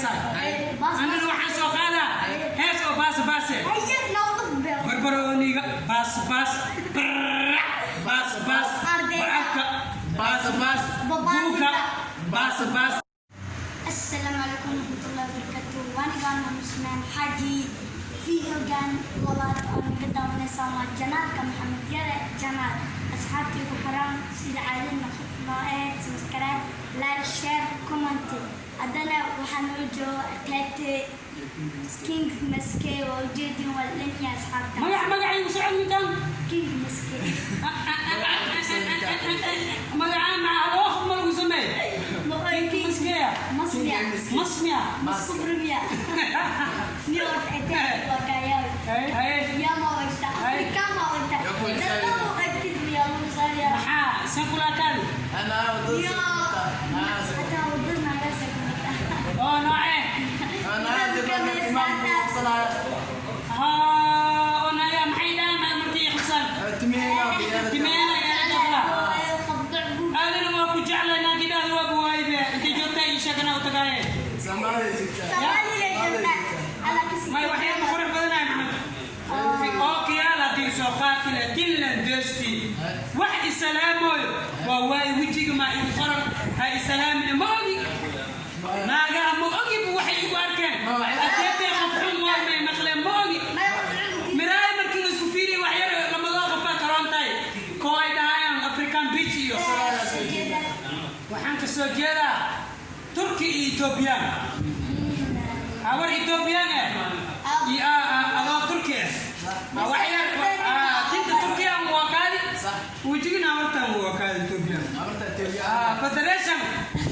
Heesaa anina waxaan soo qaadaa hees oo baas baase barbarooniga baas baas brrrr, baas baas. Ardayda. Bacadka baas baas. Babaasida. Buuga baas baas. Asalaamu calaykum waraxmatullahi wabarakaatu. Waanigaan Usmaan Xaaji. Videogan labaad oo naga daawanaysaan waa channelka Maxamed Yare channel. Asxaabtii ku xiran, sida caadada noo ahayd, subscribe, like, share, comment. Haddana waxaa noo jooga Tate King Maske. Waa ujeedin, waa dhanyahay asxaabta. Magac magacaygu socod ninkan. King Maske. Magacaan maxaa loo ma lagu sameey? King Maskeya. Masmiya. Masmiya. Maskubrmiya niyo Tate waa kaayawi. Haye. Yaa ma ogta Afrika ma ogta dadka ma ogtid miyaa lagu saariyaa? Maxaa san kula kaadi? Yo hataa wadada naagaasa ku Oo noocee? Haa, oo naya maxay dhahaan markay qabsaan timeena yaa dhaqla. Aadana waa ku jeclay naagidhaada waa buwaaybe intay joogtaa ii sheegana u tagaaye. May waxyaaba qurux badanahay Maxamed oo kiyaal haddii soo qaatile tinlan desti wax isalaamoyo waa waay wejiga maa igu qoran ha isalaamina. Ma ogi naagaha, ma ogi bu waxay igu arkeen adeetay qof xun waay may maqleen. Ma ogi miraay markii la isku fiiriyo wax yar lamadoo qofaa karoon tahay koo ay dhahayaan African beach iyo waxaan ka soo jeedaa Turki iyo Ethoobiyan, habar Ethoobiyan eh iyo adoo Turki ah. Wax yar tinta Turkiyan waa kaadi, wejigina habartan waa kaadi Ethoobiyan. Federation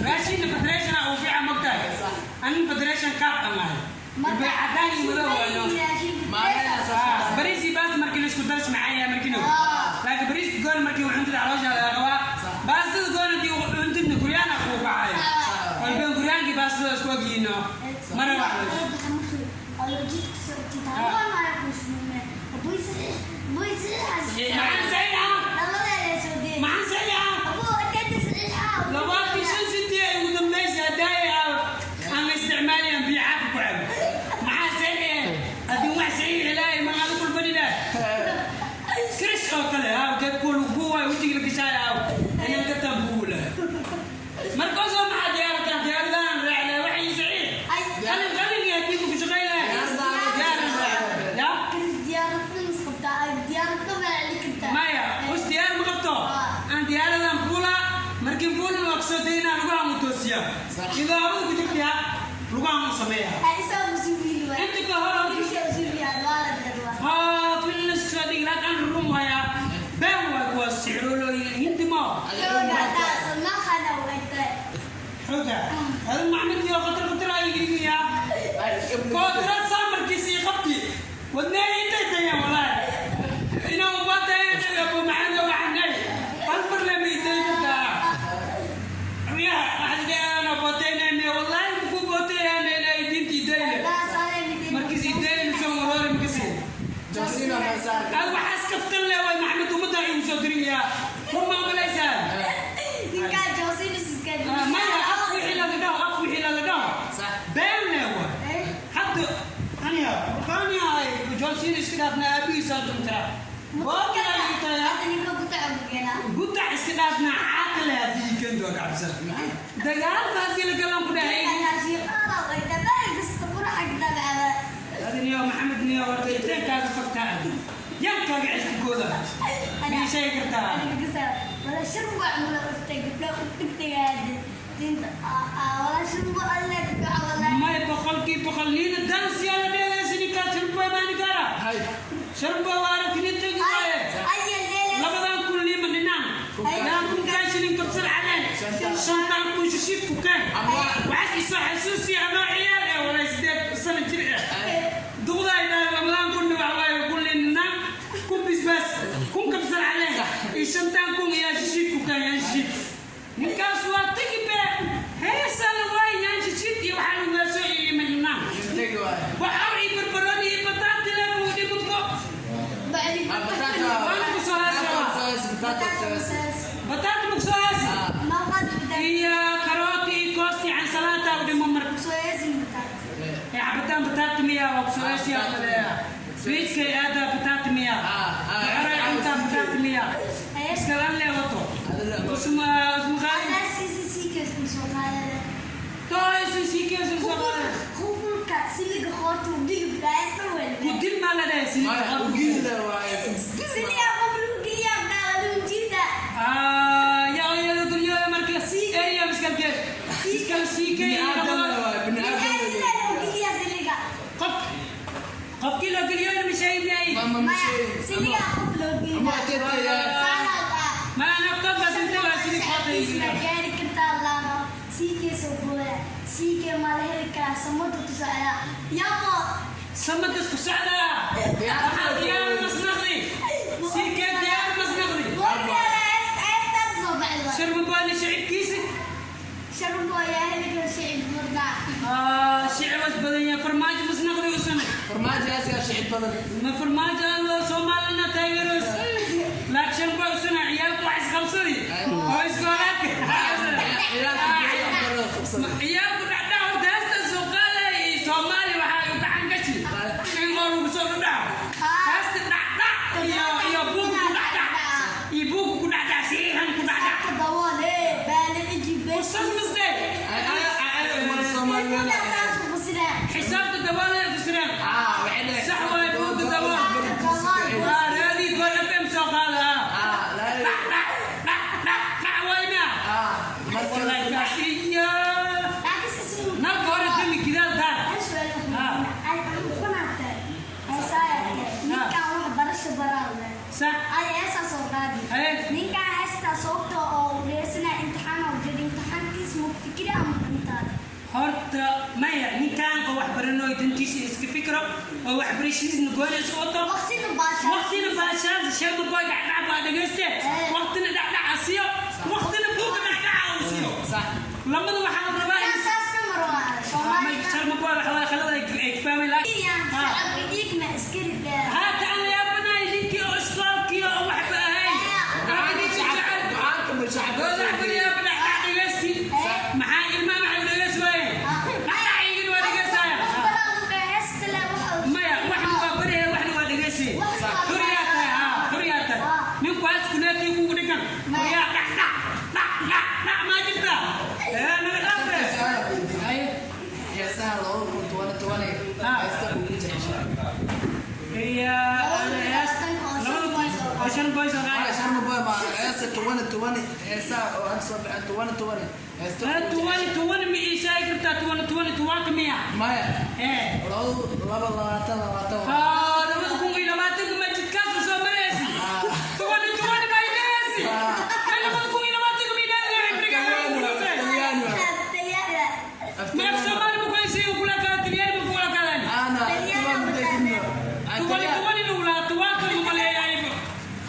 raashinna federation uu fiican mogtahay, anin federation cup aan ahay. Bay cadaan iyo madow waayo. Bariis iyo baas markii la isku daris macaan yahay markii no, laakiin bariiska goon markii uu cuntida caloosha laga qabaa, baastada goon haddii uu cuntidna guryaana kuu kacayo walba guryaankii baastada isku ogyihiino mara wax. Maxaan saxiixa? Maxaan saxiixa? 25 senti ay ugu dambaysa haddaaya aan la isticmaalayan biyo caafi ku cabo. Maxaa saxiixe haddii wax saxiix ilaahay magaalo kulfani lah kirish oo kale haa geed kuwa lagu buuwaay wejiga la gashaay haa inaan ka taan buugu lahay markaasoo maxaa diyaaratan diyaaradahan raaclay waxay saxiix qalin qalin iyo haddii ku shaqayn lahay diyaaran raac ya. Maya us diyaar ma qabto aan diyaaradan fuula. Markii fuulin waa kasoo daynaa, lugahan u toosiya idoo hawada ku jirtaya lugahan u sameeya inta ka hor haa filnas soo dhig laakaan rum hayaa been waa kuwa sicroolooyin hindi mo xoga hada macmidkii oo khatar khatar ay igiyaa koodrad saamarkiisa iyo qabti wadnee intay tayaan walaahi inaan ubadayn abu maxamed waxanay hal mar lama iday kartaa ya waxaan booteynayne wallaahi maku booteeyaan ilaahay diinta idayne markiis idayne soo maroori makasi ad waxaas kaftan le waay. Maxamed ummadda igu soo dirin yaa ruma malaysaa? Maya, af wixii laga dhaho, af wixii laga dhaho been le waay. Hadda aniga aniga Johnson iska dhaafna aabihiisa duntaa gudac iska dhaafna caaqile haddii keento waa kacabsan dagaalka haddii la galaan ku dhahay. Adin yo Maxamed niyo horta inteen kaaga fagtaa adi yaan kaaga ceshkooda mii sheegi kartaa? Wala shirwa mala ogtay gabdhaha u dhigtagaade tinta wala shirwa alle gabdhaha wala. May 100% niina dansiyaa la dheelaysa ninkaa shirba maani kara shirba waana kini tegi waaye. Ay leele. 2000 liima dhinaan yaa kunkaan shilin kabsar caleen 5000 shishib ku keen waxaas isoo xasuusiya anoo ciyaal eh walaa 8 sano jir eh duqda ay dhahay 2000 waxa waaye kun liinaan kun bisbaas kun kabsar caleen iyo 5000 yaa shishib ku keen yaan shishib ninkaas waa tegi be heesaa la waay yaan shishib iyo waxaa lagu soo iima dhinaan waxaa ii barbarooni iyo bataati le buu dhimanko. Waan ku soo hees bataati ma ku soo heesi iyo karooti iyo koosti cansalaata u dhimo. kusoo maleeya biijkay aadaa bataati miya maxoray cuntaa bataati miya iskalan lee wato usma usmaqaadi Anaa CCC-kaas ma soo qaadana. tooysu siikeesu soo qaada Qufulka siliga qoorta u geli dhaayta weyn. Ku dil maa la dhahay Maya, siliga ugila waaye. Siliga qufulka geliya dhaala jiida. Yaa yaa geliyo marka eriya miskalke miskal siikay Bini aadam waaye, bini aadam Bini'aadamka loo geliya siliga. Qof qofkii loo geliyo ma sheegay Ma Maya, ma siliga qof loo geliya. Ama ateetaya. Ma nafta bas inta waa silig qoorta Isma gaari kartaa laamo. Siikee soo booda. Siikee ma la heli karaa samada tusaya. Yabo. Samad isku socdaa waxaa diyaar masnaqdi siikee diyaar masnaqdi. Warkaala ceebtaas soo baxda. Sharmabaani shicibkiisa. Sharbo ayaa heli kara shicib murdaa. Shicibas badan yahay farmaajo masnaqdi u samay. Farmaajo ayaa shicib badan. Ma farmaajo Soomaalina taageeros laakiin sharba usana ciyaalku wax isqabsadi oo iskoolaadka Ciyaalka biyo qabsada. Ciyaalku dhacdhac horta heesta soo qaaday Soomaali waxaa u gacan gashi in qoor lagu soo dhudhaco heesta dhacdhac iyo iyo buuga ku dhacdhac iyo buuga ku dhacdhac saxiixan ku dhacdhac. Daboole baala ijib. Usas misde. Ay ay ay umar Soomaaliyeed. Xisaabta daboolaya fusireen. Ah, waxay dhahay. Sax waay buuga dabool. Waa raadi Gool FM soo qaada. Ah, la Dhac dhac dhac dhac dhac wayna. Ah, marka Wallahi kaasiya nalka hore dami gidaal daar. Sax. Ninkaan heestaa sababta oo reesana imtixaan oo jira imtixaankiis ma fikira ama intaada. Horta maya ninkaan oo wax baranayo dantiisa iska fikro oo waxbarashadiisna gooni isu wato. Waqtina baasha. Waqtina baashaan sharma boy dhacdhac baa dhegayste waqtina dhacdhaca siiyo waqtina buuga dhacdhaca uu siiyo. Sax. Lamada waxaa la rabaa in Saas ka marwaa Soomaaliya. Sharma boy waxa waaye khalad ay fahmi lahayn. Shacabka dhiigna iskari dheer. Haata aan la yaabanahay ninkii oo iskoolkii oo waxba ahayn Ducaanka shacabka, ducaanka ma shacabka. Goodax bariyaaba dhacdhac dhegaysti maxaa ilmaha maxay u dhegaysi waayeen dhacdhac igin waa dhegaysaya. Maya waxna waa baryahay waxna waa dhegaysi xuriyaa tahay haa xuriyaa tahay ninku haas kuneetii kugu dhigan xuriyaa dhac dhac dhac dhac dhac maa jirtaa ee naga dhaafe. Su'aal ku weydiin. Heesaha 2020 heesta ugu jeceshahay. Iya labada kun oo shan boys oo Maya, qaali. Sharma Boy ma heesta 2020 heesaha oo hadda soo baxay 2020 heesta ugu Tuwani jeceshahay. tuwani ma ii sheegi kartaa tuwani tuwani tuwaanka miya? Maya, Ee. laba labaatan labaatan waa. Haa 2020ka ma jidkaas u soo maraysi tuwani tuwani ma idhahaysi ay 2020ka ma idhahaysi Talyaani waa. Ma af Soomaali ma ku haysiin kula kala Talyaani ma kula kalaan. Ana, tuwan mudaysinno. Tuwani tuwani lugula tuwaanka ma maleeyahay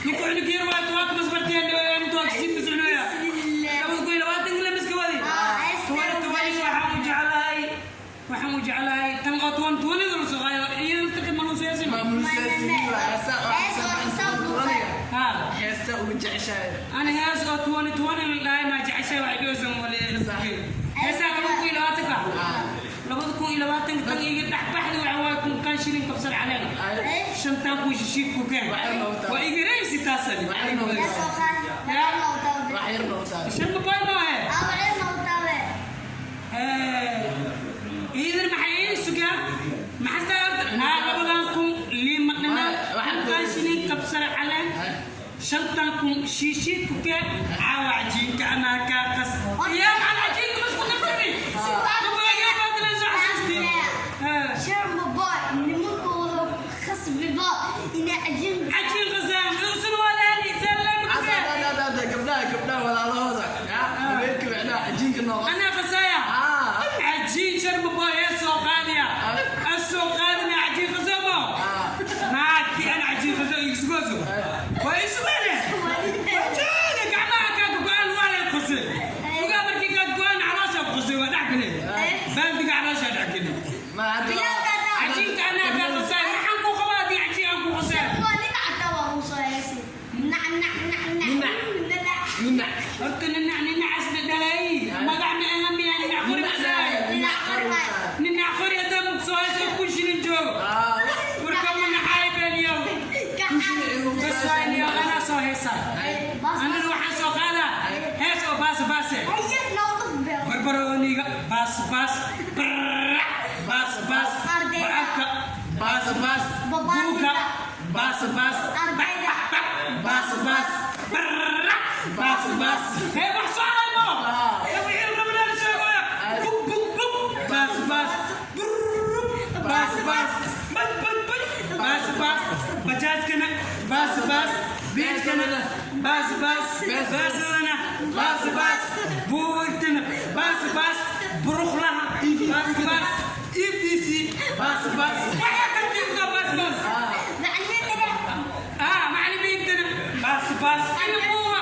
ninku cunug yar waa tuwaanka masbarteen tuwaanka sii mascunoya 2020ka la miska wadi tuwani tuwani waxaan u jeclahay waxaan u jeclahay tan oo tuwan tuwanida la soo qaado iyada laftirka ma nuusaysin. Ma muusaysin waa heesaha oo hadda soo baxay 2020. Haa. Heesta ugu jeceshahay. Ana hees oo tuwani tuwani la dhahay maa jeceshahay waxay dhihaysan wale heesaa 2020ka 2020ka tan iga dhexbaxda waxa waaye kunkaan shilin kabsar caleen shantaan kun shishiid ku keen waa iga raysi taasani. Wax yar noo tahay. Shan boy maahe iidan maxay ii sugaa maxasta horta haa labadan kun liima dhiman kunkaan shilin kabsar caleen shantan kun shiishiid ku keen caawa cajiinka anaa kaa qas yaa macal cajiinka masku qabsani mabagaa baadila soo xasuusti. Sharma Boy nimanku wuxuu khasbiba inay cajiin. Cajiin qasaan usun waa laali salam. Hadda, Qasaan. hadda, hadda, gabdhaha gabdhaha walaalahooda. Ya, habeenkii wicnaa cajiinka noo qas. Anaa qasaaya. Ah, cajiin sharma boy ee soo qaadaya asoo qaadana cajiin qasamo naagti ana cajiin qaso igsugoso waa isugane jooga gacmaha kaa go-aan waa lay qasay ugaa markii kaa go-aan caloosha qasay waa dhex gale baaldiga caloosha dhex gale. Ma hadda. Cajiinka anaa kaa qasay maxaan ku qabaa haddii cajiin aan ku qasay? Waa nin cadda waa uu soo heesay nac nac nac nac nac. Ninac. Horta ninac ninacasna dhalay magac ma aha miyaa ninac qori qasay? Ninac qori. Ninac qori haddaa mugsoo hayso kun shilin joogo. heesaa. Anana waxaan soo qaadaa hees oo baas baase. Haye, noo dhuf beel. Barbarooniga baas baas, brrrr, baas baas. Ardayda. Barafka baas baas. Babaayga. Buuga baas baas. Ardayda. Bac, baas baas, brrrr, baas baas. Hee, wax socday mo. Hee, wixii rabnaa la sheegaya. Bug bug bug, baas baas, brrrr, baas baas, bad bad bad, baas baas. Bajaajkana baas baas, biilkana baas baas, baasadana baas baas, buurtana baas baas, buruqlaha baas baas, EVC baas baas. Waxaa kartiisa baas baas. Macallimiintana. Ah, macallimiintana baas baas ilmuuma.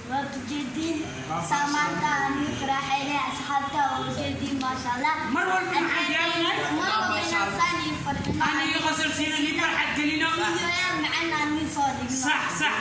Waad ujeediin saamaanta ani faraaxaynay, asxaabta waa ujeediin, maasha Allah. Mar walba maxaan diyaarinahay? Mar walba inaan saan iyo farxino. Aan iga qosol siina, ni farxad gelino. Videoyaal macaan aan nii soo dhigno. Sax sax.